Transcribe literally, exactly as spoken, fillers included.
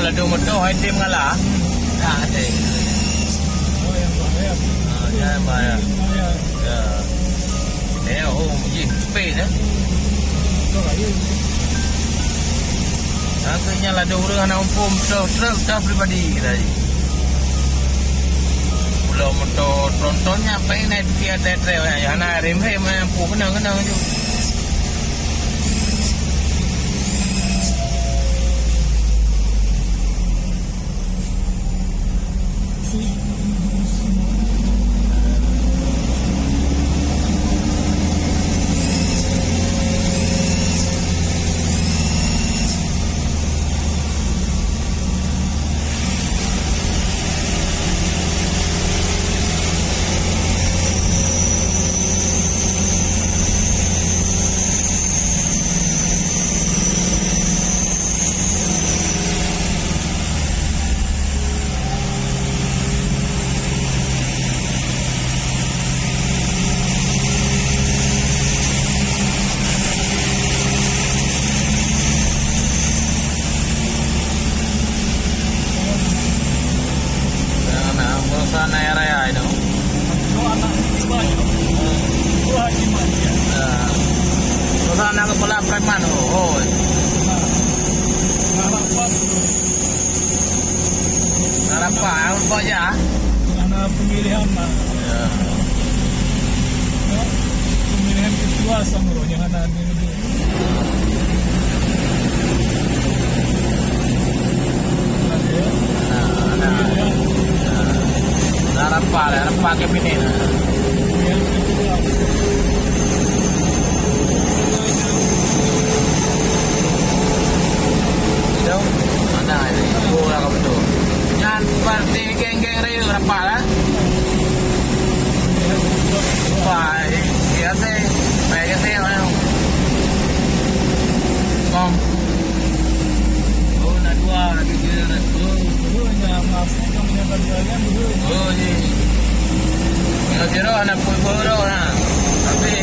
Ladôm moto hai tem ngala. Ah, ada. Oh, yang bahaya. Ah, yang bahaya. Ya. Eh, oh, jih, speed, eh. Akhirnya ladôm ureueng hana muphom, truk, truk, truk pribadi kita. Pulo moto tronton nyan paling naik tiga tetrek, hana rem-rem, eh, pu kenang-kenang tu. Nah, perusahaan raya itu. Dua anak laki-laki. Dua laki-laki. Ya. Perusahaan anak kepala preman, oh, oh. Nah, nah, rapat. Nah, rapat, rapat je, ah. Nah, nah, pemilihan, nah. Ya. Ya, pemilihan ketua sama roh yang ada di Nah, nah, nah. Nah, rampa lah, rampa kabinet. Itu, mana ini? Oh, lah, betul. Nyan, parti geng-geng rayeuk rampa lah. Wah, iya sih. Baik sih, mana? Kom. Oh, na dua, na tiga, na sepuluh. Oh, na masih kamu dapat jualan, oh. Oh, iya. Nggak kira anak pun bodoh, nah. Tapi,